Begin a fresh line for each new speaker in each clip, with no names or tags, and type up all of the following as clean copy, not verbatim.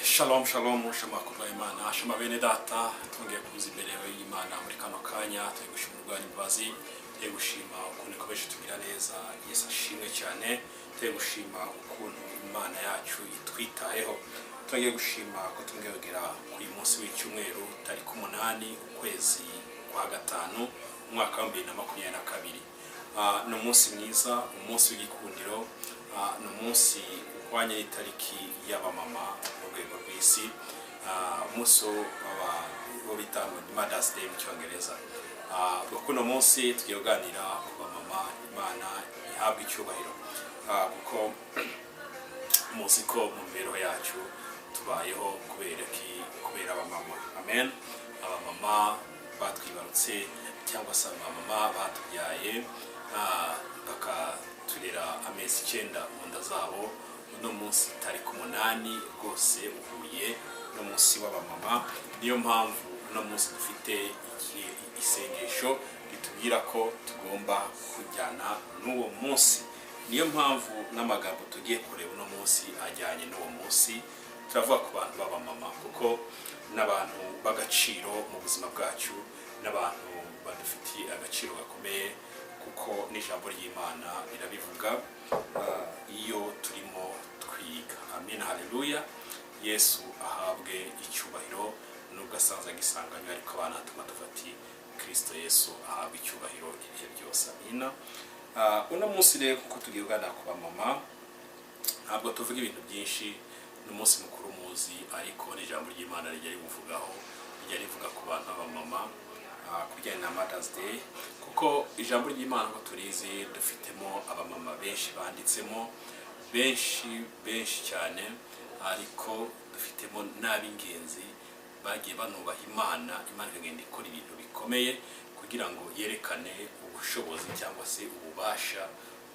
Shalom shalom, shema kuba Imana, shema bene data, twongeye kuza imbere y'Imana muri kano kanya, turi gushima urwanyu imbabazi, turi gushima ukuntu ikomeje tugira neza. Yesu ashimwe cyane, turi gushima ukuntu Imana yacu itwitayeho. Twongeye gushima ko twongeye kugera ku uyu munsi w'icyumweru, tariki 8 ukwezi kwa 5 umwaka wa 2022. Ni umunsi mwiza, umunsi w'igikundiro, ni umunsi uhwanye n'itariki y'abamama mu rwego rw'isi, umunsi wo bita ngo ni Mother's Day mu Cyongereza. Ubwo kuno munsi tugiye kuganira ku bamama. Imana ihabwa icyubahiro, kuko muzi ko mu mibereho yacu tubayeho kubera abamama. Amen. Abamama batwibarutse cyangwa se abamama batubyaye, bakaturera amezi 9 mu nda zabo. Uno munsi tariki 8 rwose uhuye n'umunsi w'abamama. Niyo mpamvu uno munsi dufite isengesho ritubwira ko tugomba kujyana n'uwo munsi. Niyo mpamvu n'amagambo tugiye kureba uno munsi ajyanye n'uwo munsi. Turavuga ku bantu b'abamama kuko n'abantu b'agaciro mu buzima bwacu, n'abantu badufitiye agaciro gakomeye, kuko n'ijambo ry'Imana rirabivuga iyo turimo twiga. Amen, haleluya. Yesu ahabwe icyubahiro nubwo asanzwe agisanganywe, ariko abana tuma tufati Kristo Yesu ahabwe icyubahiro ibihe byose. Amina. Uno munsi rero kuko tugiye kuganira ku bamama, ntabwo tuvuga ibintu byinshi, ni umunsi mukuru muzi, ariko n'ijambo ry'Imana rijya ribuvugaho, rijya rivuga ku bantu b'abamama. ku bijyanye na Mother's Day, kuko ijambo ry'Imana ngo turizi, dufitemo abamama benshi banditsemo, benshi benshi cyane, ariko dufitemo n'ab'ingenzi bagiye banubaha Imana, Imana ikagenda ikora ibintu bikomeye kugira ngo yerekane ubushobozi cyangwa se ububasha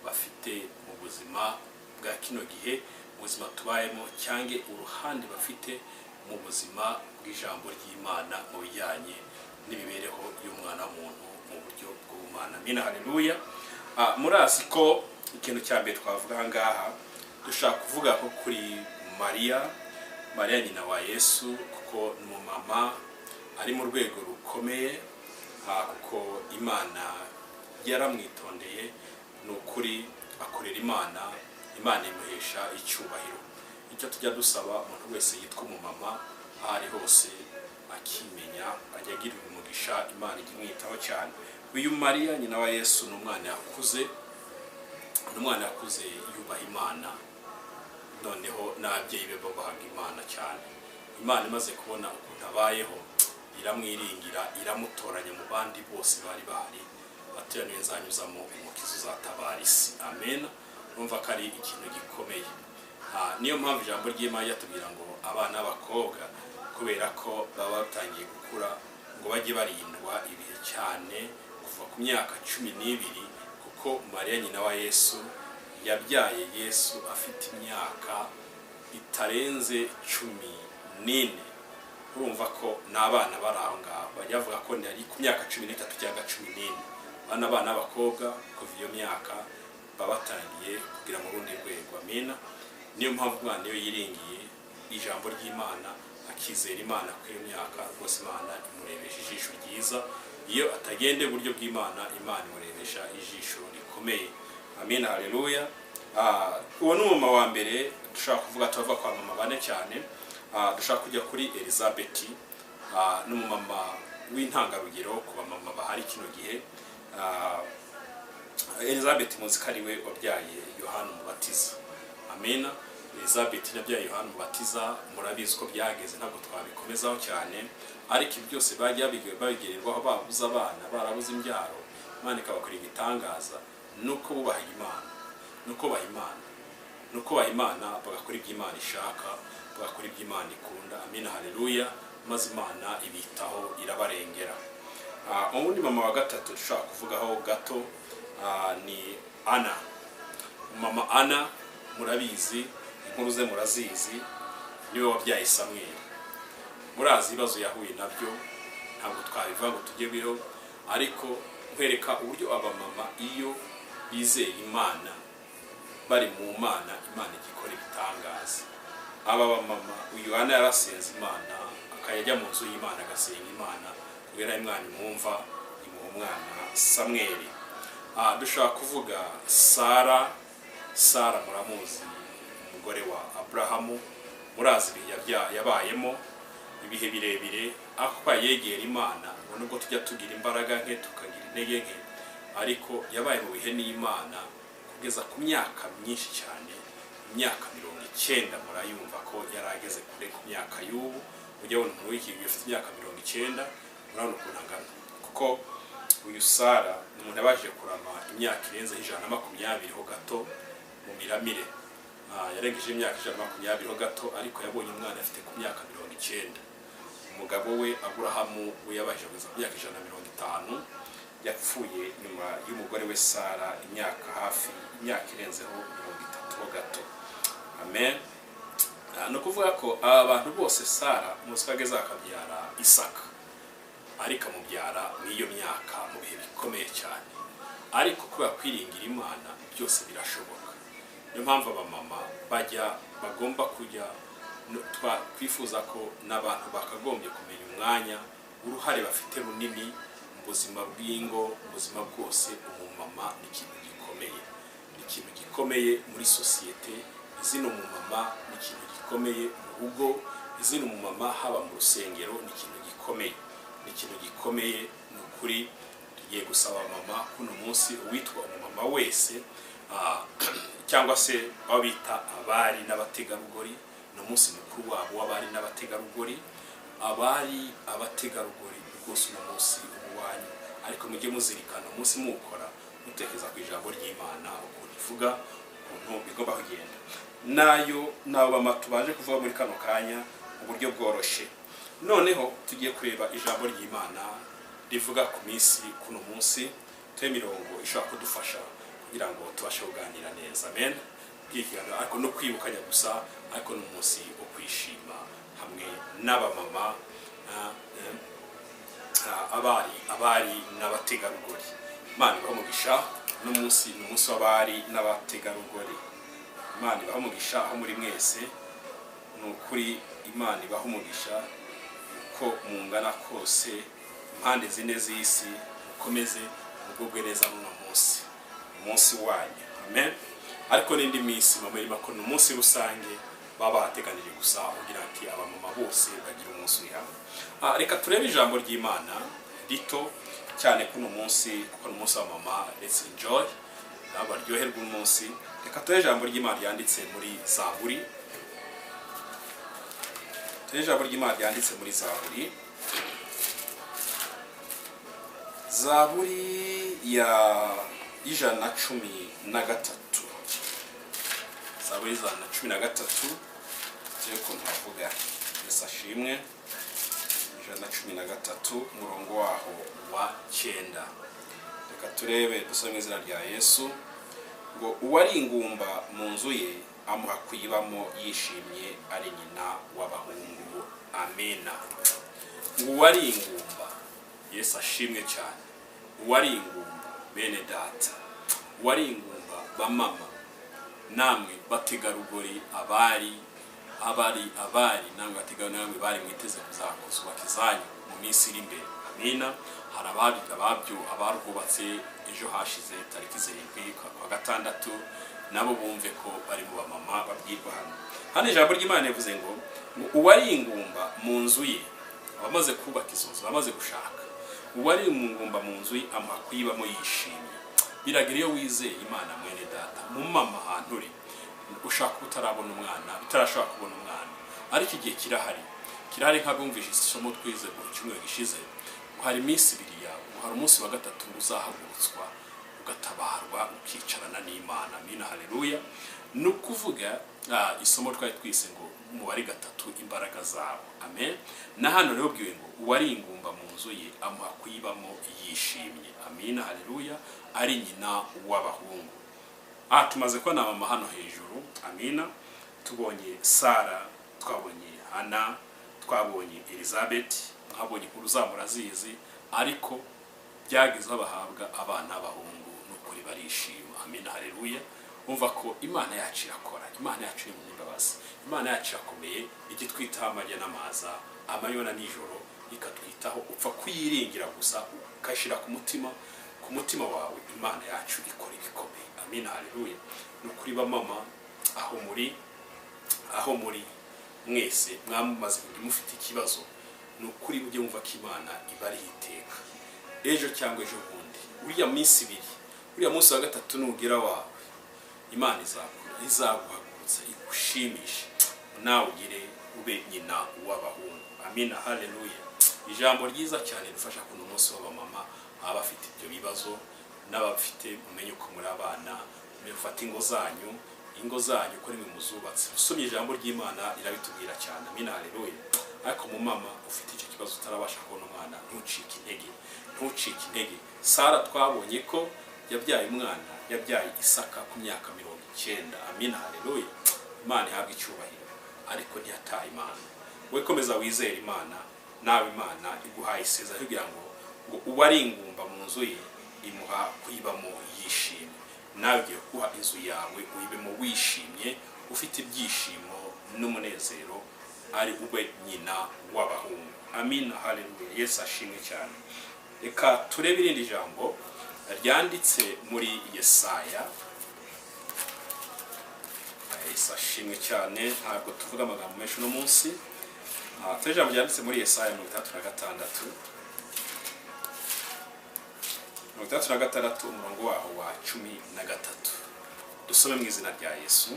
bafite mu buzima bwa kino gihe, mu buzima tubayemo, cyangwa uruhande bafite mu buzima bw'ijambo ry'Imana mu bijyanye n'imibereho y'umwana w'umuntu mu buryo bw'ubumana. Amina, haleluya. Murazi ko ikintu cya mbere twavuga aha ngaha, dushaka kuvuga ko kuri Mariya, Mariya nyina wa Yesu, kuko ni umumama ari mu rwego rukomeye, kuko Imana yaramwitondeye, ni ukuri akorera Imana, Imana imuhesha icyubahiro. Icyo tujya dusaba umuntu wese yitwa umumama, aho ari hose akimenya, ajya agirira umugisha, Imana ijya imwitaho cyane. Uyu Mariya nyina wa Yesu ni umwana yakuze, ni umwana yakuze yubaha Imana, noneho n'ababyeyi be babahaga Imana cyane. Imana imaze kubona ukuntu abayeho, iramwiringira, iramutoranya mu bandi bose bari bahari, bateraniye nzanyuzamo umukiza uzatabara isi. Amen. Urumva ko ari ikintu gikomeye. Niyo mpamvu ijambo ry'Imana ryatubwira ngo abana b'abakobwa, kubera ko baba batangiye gukura, ngo bajye barindwa ibihe cyane kuva ku myaka 12, kuko Mariya nyina wa Yesu yabyaye Yesu afite imyaka itarenze 14. Urumva ko n'abana bari aho ngaho bajya bavuga ko ari ku myaka 13 cyangwa 14. Bana abana b'abakobwa kuva iyo myaka baba batangiye kugira mu rundi rwego. Amina. Niyo mpamvu umwana iyo yiringiye ijambo ry'Imana, akizera Imana kuri iyo myaka, rwose Imana imurebesha ijisho ryiza. Iyo atagenda iburyo bw'Imana, Imana imurebesha ijisho rikomeye. Amina, haleluya. Uwo ni umumama wa mbere dushobora kuvuga. Tuva kwa mama bane cyane, dushobora kujya kuri Elizabeth. Ni umumama w'intangarugero ku bamama bahari kino gihe. Elizabeth muzi ko ari we wabyaye Yohana Umubatiza. Amina. Elizabeth yabyaye Yohana Umubatiza, murabizi ko byageze, ntabwo twabikomezaho cyane, ariko ibi byose bagiye babigererwaho, babuze abana, barabuze imbyaro, Imana ikabakorera ibitangaza. Nuko bubaha Imana, nuko baha Imana, nuko baha Imana, bagakora ibyo Imana ishaka, bagakora ibyo Imana ikunda. Amina, haleluya. Maze Imana ibitaho, irabarengera. Uwundi mama wa gatatu dushobora kuvugaho gato ni Ana. Mama Ana murabizi, inkuru ze murazizi, niwe wabyaye Samweli. Murazi ibibazo yahuye nabyo, ntabwo twabivuga ngo tujye biro, ariko nkwereka uburyo abamama iyo bizeye Imana, bari mu Mana, Imana igikora ibitangaza. Aba bamama, uyu Ana yarasenze Imana, akajya ajya mu nzu y'Imana agasenga Imana, kubera Imana imwumva, imuha umwana Samweli. Dushobora kuvuga Sara. Sara muramuzi, umugore wa Aburahamu. Murazi ibihe yabayemo, ibihe birebire, aho yegera Imana. Nubwo tujya tugira imbaraga nke, tukagira intege nke, ariko yabaye mu bihe n'Imana kugeza ku myaka myinshi cyane, imyaka 90. Murayumva ko yari ageze kure ku myaka y'ubu. Ujya ubona umuntu w'iki gihe ufite imyaka 90, murabona ukuntu angana. Kuko uyu Sara ni umuntu yabashije kurama imyaka irenze 120 ho gato mu miramire. Yarengeje imyaka 120 ho gato, ariko yabonye umwana afite ku myaka 90. Umugabo we Aburahamu we yabashije kugeza ku myaka 150. Yapfuye nyuma y'umugore we Sara imyaka hafi imyaka irenzeho 30 ho gato. Amen. Ni ukuvuga ko aba bantu bose, Sara muzi ko ageze akabyara Isaka, ariko amubyara muri iyo myaka mu bihe bikomeye cyane, ariko kubera kwiringira Imana byose birashoboka. Niyo mpamvu abamama bajya bagomba kujya twifuza ko n'abantu bakagombye kumenya umwanya, uruhare bafite runini mu buzima bw'ingo, mu buzima bwose. Umumama ni ikintu gikomeye, ni ikintu gikomeye muri sosiyete. Izina umumama ni ikintu gikomeye mu rugo. Izina umumama haba mu rusengero ni ikintu gikomeye, ni ikintu gikomeye. Ni ukuri tugiye gusaba mama kuno munsi, uwitwa umumama wese, cyangwa se abo bita abari n'abategarugori, ni umunsi mukuru wabo w'abari n'abategarugori. Abari abategarugori rwose uno munsi uba iwanyu, ariko mujye muzirikana umunsi muwukora, mutekereza ku ijambo ry'Imana ukuntu ivuga, ukuntu bigomba kugenda. Nayo nabo bama tubanje kuvuga muri kano kanya mu buryo bworoshye. Noneho tugiye kureba ijambo ry'Imana rivuga ku minsi, kuno munsi tuhe mirongo ishobora kudufasha kugira ngo tubashe kuganira neza. Amen. Bw'ikiganiro ariko no kwibukanya gusa, ariko n'umunsi wo kwishima hamwe n'abamama, abari n'abategarugori. Imana ibahe umugisha. N'umunsi ni umunsi w'abari n'abategarugori. Imana ibahe umugisha aho muri mwese. Ni ukuri, Imana ibahe umugisha uko mungana kose, impande zine z'isi. Mukomeze mugubwe neza n'uno munsi, umunsi wanyu. Amen. Ariko n'indi minsi mama ko ni umunsi rusange baba bateganije gusa kugira ati abamama bose bagira umunsi uri hamwe. Reka turebe ijambo ry'Imana rito cyane kuno munsi, kuko ni umunsi wa mama. Let's enjoy, nabo baryoherwa umunsi. Reka turebe ijambo ry'Imana ryanditse muri Zaburi. Turebe ijambo ry'Imana ryanditse muri Zaburi, Zaburi ya 113. Zaburi 113, turebe ukuntu havuga. Yesu ashimwe. 113, umurongo waho wa 9. Reka turebe, dusome mu izina rya Yesu ngo: "Uwari ingumba mu nzu ye amuha kuyibamo yishimye, ari nyina w'abahungu." Amena. Ngo uwari ingumba, Yesu ashimwe cyane. Uwari ingumba, bene data, uwari ingumba, bamama namwe bategarugori, abari namwe bategarugori, namwe bari mwiteze kuzubaka izanyu mu minsi iri imbere. Amina. Hari ababyo abarwubatse ejo hashize tariki 7 kwa gatandatu, nabo bumve ko bari mu bamama babwirwa hano. Hano ijambo ry'Imana rivuze ngo uwari ingumba mu nzu ye, abamaze kubaka izo nzu, abamaze gushaka, uwari ingumba mu nzu ye amuha kuyibamo yishimye. Biragira iyo wizeye Imana, mwene data, mu mama, ahantu uri ushaka utarabona umwana, utarashobora kubona umwana, ariko igihe kirahari, kirahari. Nk'abumvise isomo twize mu cyumweru gishize, ngo hari iminsi ibiri yawe, ngo hari umunsi wa gatatu ngo uzahagurutswa, ugatabarwa, ukicarana n'Imana. Amina, haleluya. Ni ukuvuga isomo twari twise ngo umubare 3, imbaraga zawo. Amen. Na hano rero bwiwe ngo uwari ingumba mu nzu ye amuha kuyibamo yishimye. Amina, haleluya. Ari nyina w'abahungu. Tumaze kubona mama hano hejuru. Amina. Tubonye Sara, twabonye Hana, twabonye Elizabeth, mwabonye inkuru zabo murazizi, ariko byageze aho bahabwa abana b'abahungu, n'ukuri barishima. Amina, haleluya. Umva ko Imana yacu irakora, Imana yacu iri mu imbabazi, Imana yacu irakomeye, ijya itwitaho amarya n'amaza, amanywa na nijoro ikatwitaho. Upfa kuyiringira gusa, ukayishyira ku mutima wawe. Imana yacu ikora ibikomeye. Amina, haleluya. Ni ukuri bamama, aho muri mwese mwamaze kujya mufite ikibazo, ni ukuri mujye mumva ko Imana ibariho iteka. Ejo cyangwa ejo bundi, uriya minsi ibiri, uriya munsi wa gatatu nugera wawe, Imana izaguhagurutsa, igushimishe, nawe ugire ube nyina w'abahungu. Amina, haleluya. Ijambo ryiza cyane rifasha kuno munsi w'abamama, baba bafite ibyo bibazo n'abafite, mumenye uko muri abana, mufate ingo zanyu, ingo zanyu ko nimwe muzubatse. Usomye ijambo ry'Imana rirabitubwira cyane. Amina, haleluya. Ariko mu mama ufite icyo kibazo, utarabasha kubona umwana, ntucike intege, ntucike intege. Sara twabonye ko yabyaye umwana, yabyaye Isaka ku myaka 90. Amina, haleluya. Imana ihabwa icyubahiro. Ariko ntiyataye Imana. We komeza wizere Imana, nawe Imana iguhaye isezerano kugira ngo uwari ingumba mu nzu ye imuha kuyibamo yishimye. Nawe ugiye kuha inzu yawe uyibemo wishimye, ufite ibyishimo n'umunezero, ari ube nyina w'abahungu. Amina, haleluya. Yesu ashimwe cyane. Reka turebe irindi jambo ryanditse muri Yesaya. Yesu ashimwe cyane. Ntabwo tuvuga amagambo menshi uno munsi. Turebe ijambo ryanditse muri Yesaya 36, 36, umurongo waho wa 13. Dusome mu izina rya Yesu.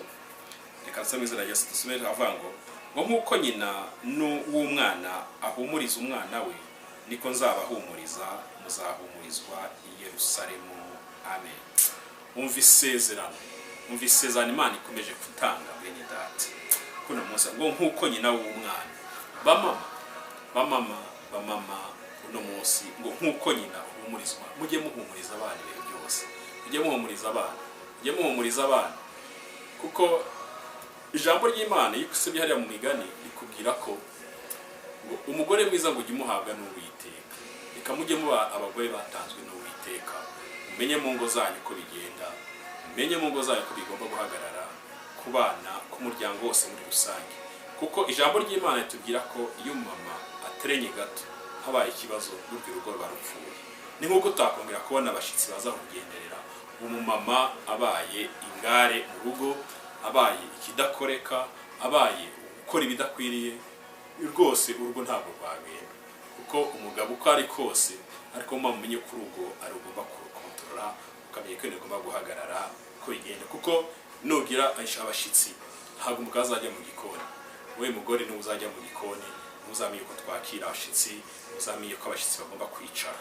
Reka dusome mu izina rya Yesu. Dusome, avuga ngo nk'uko nyina w'umwana ahumuriza umwana we, Niko nzabahumuriza, muzahumurizwa i Yerusalemu. Amen. Umva isezerano, umva isezerano Imana ikomeje gutanga, bene data, kuno munsi ngo nk'uko nyina w'umwana. Bamama, bamama, bamama, uno munsi ngo nk'uko nyina uhumurizwa, mujye muhumuriza abana ibihe byose, mujye muhumuriza abana, mujye muhumuriza abana, kuko ijambo ry'Imana iyo usomye hariya mu Migani rikubwira ko ngo umugore mwiza ngo ujye umuhabwa n'Uwiteka. Reka mujye muba abagore batanzwe n'Uwiteka, mumenye mu ngo zanyu uko bigenda, mumenye mu ngo zanyu ko bigomba guhagarara ku bana, ku muryango wose muri rusange, kuko ijambo ry'Imana ritubwira ko iyo umumama aterenye gato habaye ikibazo, burya urugo ruba rupfuye. Ni nk'uko utakongera kubona abashyitsi baza kugenderera umumama abaye ingare mu rugo, abaye ikidakoreka, abaye gukora ibidakwiriye. Rwose urugo ntabwo rwagenda, kuko umugabo uko ari kose, ariko mama umenye ko urugo ari ugomba kurukontorora, ukamenya ko ibintu bigomba guhagarara uko bigenda, kuko nugira abashyitsi ntabwo umugabo azajya mu gikoni. Wowe mugore niwe uzajya mu gikoni, ntuzamenye uko twakira abashyitsi, ntuzamenye ko abashyitsi bagomba kwicara.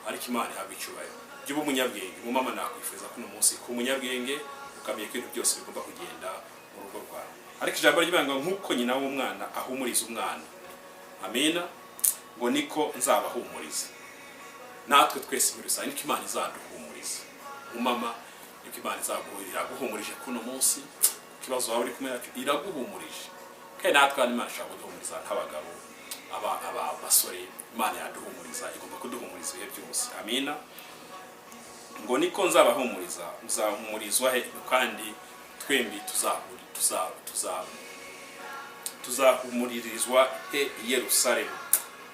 Ariko Imana ihabwa icyubahiro. Jya uba umunyabwenge. Umumama nakwifuza ko uno munsi kuba umunyabwenge, ukamenya ko ibintu byose bigomba kugenda mu rugo rwawe. Ariko ijambo ry'Imana ngo nk'uko nyina w'umwana ahumuriza umwana, amina, ngo niko nzabahumuriza. Natwe twese muri rusange niko Imana izaduhumuriza. Umumama, niko Imana iraguhumurije kuno munsi ku kibazo waba uri kumwe nacyo, iraguhumurije. Kandi natwe hano Imana ishobora kuduhumuriza nk'abagabo, aba basore, Imana yaduhumuriza, igomba kuduhumuriza ibihe byose. Amina. Ngo niko nzabahumuriza, muzahumurizwa he? Kandi twembi tuzahumuririzwa he? I Yerusalemu.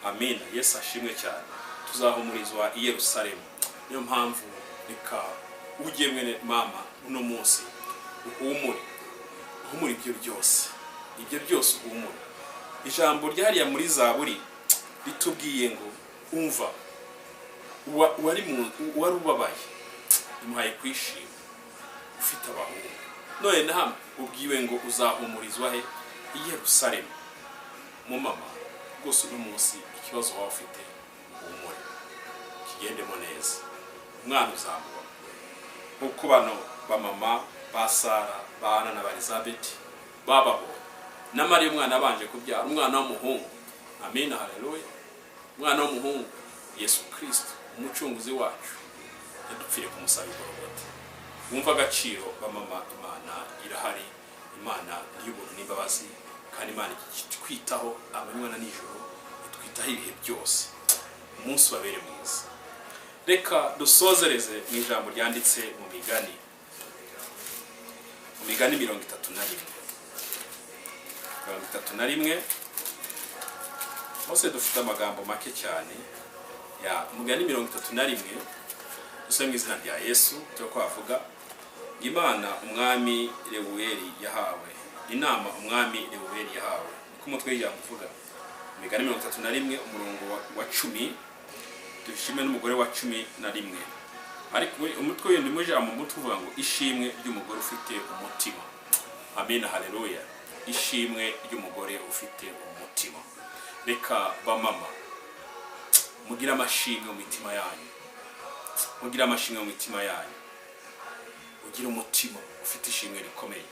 Amina. Yesu ashimwe cyane. Tuzahumurizwa i Yerusalemu. Niyo mpamvu reka ujye, mwene mama, uno munsi uhumure, uhumure ibyo byose, ibyo byose uhumure. Ijambo ryahariya muri Zaburi ritubwiye ngo umva uwari ubabaye imuhaye kwishima, ufite abahungu. None na hamwe ubwiwe ngo uzahumurizwa he? I Yerusalemu. Mu mama rwose, uno munsi ikibazo waba ufite uhumure, kigendemo neza, umwana uzamubona. Nk'uko bano bamama ba Sara, ba Ana na ba Elizabeth bababonye, na Mariya umwana abanje kubyara umwana w'umuhungu. Amina, haleluya. Umwana w'umuhungu Yesu Kristo, umucunguzi wacu, yadupfiriye ku musaraba i Golgotha. Wumva agaciro, bamama. Imana irahari, Imana y'ubuntu n'imbabazi, kandi Imana itwitaho amanywa na nijoro, itwitaho ibihe byose. Umunsi ubabere mwiza. Reka dusozereze mu ijambo ryanditse mu Migani, mu Migani 31, 31. Hose dufite amagambo make cyane ya Mugani 31. Dusome mu izina rya Yesu. Cyo kwavuga Imana umwami Reweli yahawe, inama umwami Reweli yahawe, niko umutwe w'ijambo uvuga. Imigani 31, umurongo wa 10, dushime n'umugore wa 11. Ariko umutwe w'indi mu ijambo, umutwe uvuga ngo ishimwe ry'umugore ufite umutima. Amina, haleluya. Ishimwe ry'umugore ufite umutima. Reka bamama mugire amashimwe mu mitima yanyu, mugire amashimwe mu mitima yanyu, ugire umutima ufite ishimwe rikomeye.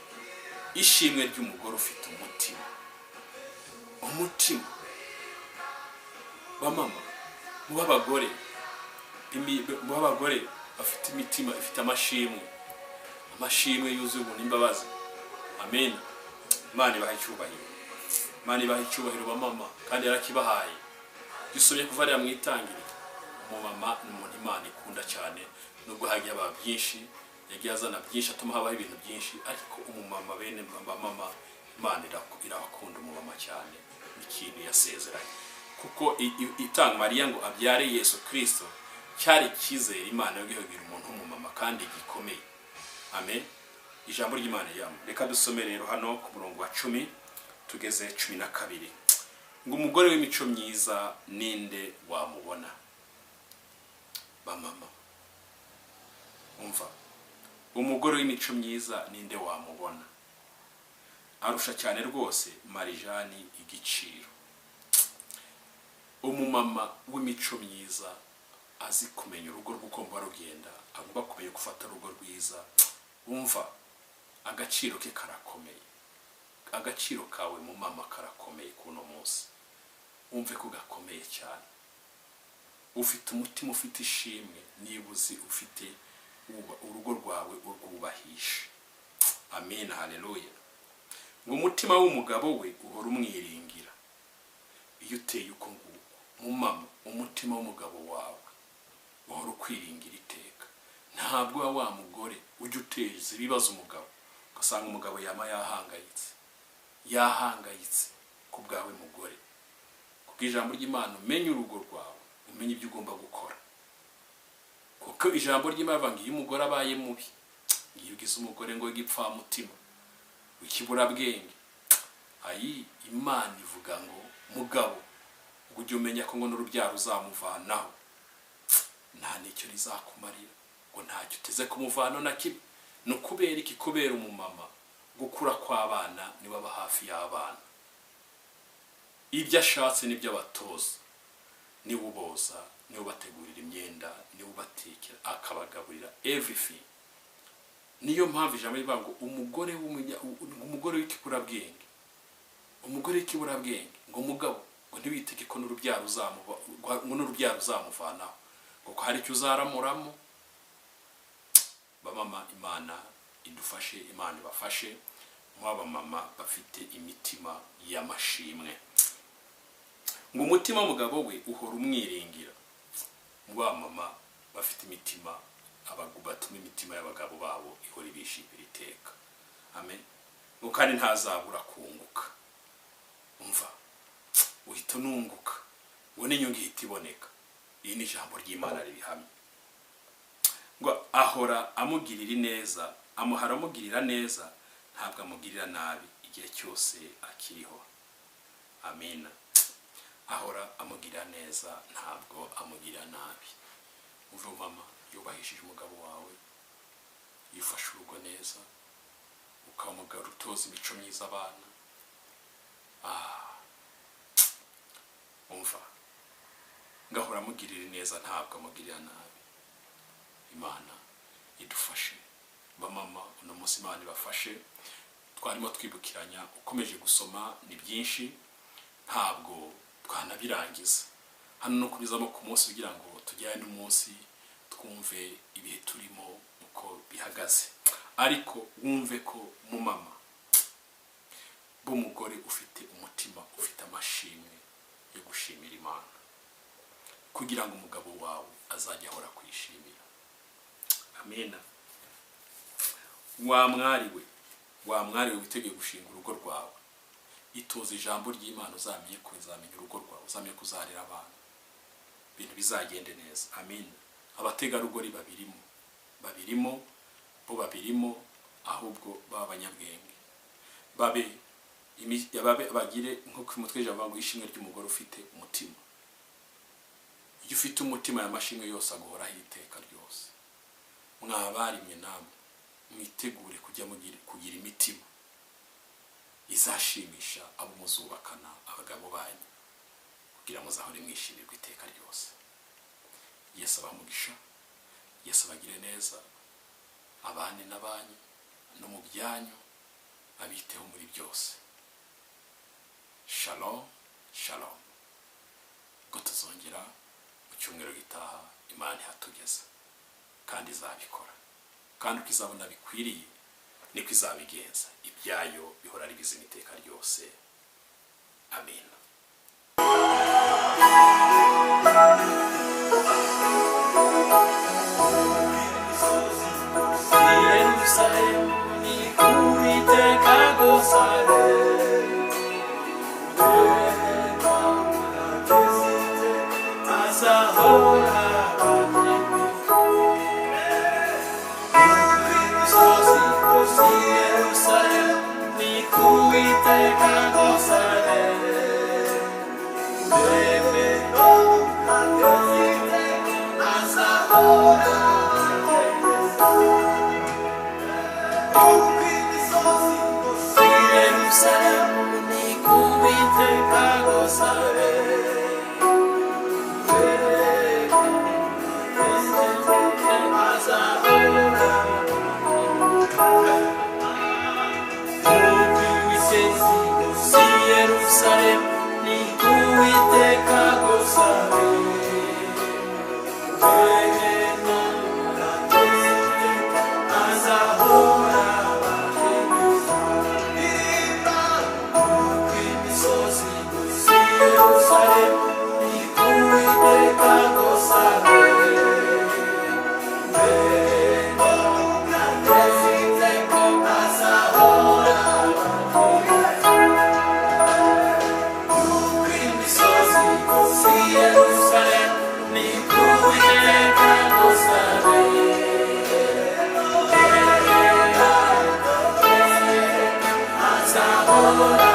Ishimwe ry'umugore ufite umutima, umutima. Bamama, mube abagore, mube abagore bafite imitima ifite amashimwe, amashimwe yuzuye ubuntu n'imbabazi. Amen. Imana ibaha icyubahiro, Imana ibaha icyubahiro bamama, kandi yarakibahaye. Dusomye kuva hariya mu Itangiriro, umumama ni umuntu Imana ikunda cyane, nubwo hagiye haba byinshi, yagiye azana byinshi atuma habaho ibintu byinshi, ariko umumama, bene mama, Imana irabakunda umumama cyane. Ikintu yasezeranye, kuko itanga Mariya ngo abyare Yesu Kristo, cyari icyizere Imana yo guhebera umuntu w'umumama kandi gikomeye. Amen. Ijambo ry'Imana yamu. Reka dusome rero hano ku murongo wa 10 tugeze 12, ngo umugore w'imico myiza ninde wamubona? Bamama, umva, umugore w'imico myiza ninde wamubona? Arusha cyane rwose marijani igiciro. Umumama w'imico myiza azi kumenya urugo rw'uko rugenda, agomba kumenya gufata urugo rwiza. Wumva agaciro ke karakomeye, agaciro kawe mu mama karakomeye kuno munsi, wumve ko gakomeye cyane. Ufite umutima ufite ishimwe niba uzi ufite urugo rwawe urwubahisha. Amen, haleluya. Ngo umutima w'umugabo we uhora umwiringira. Iyo uteye uko nguko mumama, umutima w'umugabo wawe uhora ukwiringira iteka. Ntabwo wa mugore ujya uteza ibibazo umugabo, ugasanga umugabo yama yahangayitse, yahangayitse ku bwawe mugore. Kuko ijambo ry'Imana, umenye urugo rwawe, umenye ibyo ugomba gukora. Kuko ijambo ry'Imana rivuga ngo iyo umugore abaye mubi, iyo ugize umugore ngo igipfamutima, ikiburabwenge, ayi Imana ivuga ngo mugabo ujye umenya ko ngo n'urubyaro uzamuvanaho nta n'icyo rizakumarira, ngo ntacyo uteze kumuvanaho na kimwe. Ni ukubera iki? Kubera umumama gukura kw'abana niwe aba hafi y'abana, ibyo ashatse nibyo abatoza, niwe uboza, niwe ubategurira imyenda, niwe ubatekera, akabagaburira everything. Niyo mpamvu ijambo rivuga ngo umugore w'ikiburabwenge, umugore w'ikiburabwenge ngo mugabo ngo ntiwitege ko n'urubyaro uzamuvanaho, kuko hari icyo uzaramuramo. Bamama, Imana idufashe, Imana ibafashe mwaba mama bafite imitima y'amashimwe. Ngo umutima w'umugabo we uhora umwiringira. Mwaba mama bafite imitima, batuma imitima y'abagabo babo ihora ibishimira iteka. Amen. Ngo kandi ntazabura kunguka. Umva, uhita ununguka, ngo n'inyungu ihita iboneka. Iyi ni ijambo ry'Imana ribihamya. Ngo ahora amugirira neza, amuhara amugirira neza, ntabwo amugirira nabi igihe cyose akiriho. Amina. Ahora amugirira neza, ntabwo amugirira nabi. Uva mama yubahishije umugabo wawe, yifashe urugo neza, ukamugara utoza imico myiza abana. Umva, ngahora amugirira neza, ntabwo amugirira nabi. Imana idufashe bamama, uno munsi Imana ibafashe. Twarimo twibukiranya, ukomeje gusoma ni byinshi, ntabwo twanabirangiza hano, no kubizamo ku munsi kugira ngo tujyane n'umunsi, twumve ibihe turimo uko bihagaze. Ariko wumve ko mumama b'umugore ufite umutima ufite amashimwe yo gushimira Imana, kugira ngo umugabo wawe azajye ahora kwishimira. Amena. Wa mwariwe witeguye gushinga urugo rwawe, itoze ijambo ry'Imana, uzamenye ko uzamenya urugo rwawe, uzamenye ko uzarera abana, ibintu bizagende neza. Amen. Abategarugori babirimo bo babirimo, ahubwo b'abanyabwenge babe bagire nko ku mutwe ijambo ngo ishimwe ry'umugore ufite umutima. Iyo ufite umutima, ya mashimwe yose aguhoraho iteka ryose. Mwabarimwe namwe mwitegure kujya kugira imitima izashimisha abo muzubakana, abagabo banyu, kugira muzahore mwishimirwa iteka ryose. Yesu abahe umugisha, Yesu abagire neza, abane n'abanyu no mu byanyu, abiteho muri byose. Shalom, shalom. Ubwo tuzongera mu cyumweru gitaha, Imana ihatugeza kandi izabikora, kandi uko izabona bikwiriye niko izabigenza. Ibyayo bihora ari bizima iteka ryose. Amen.
Jerusalem, ni Uwiteka gosare. Azahora.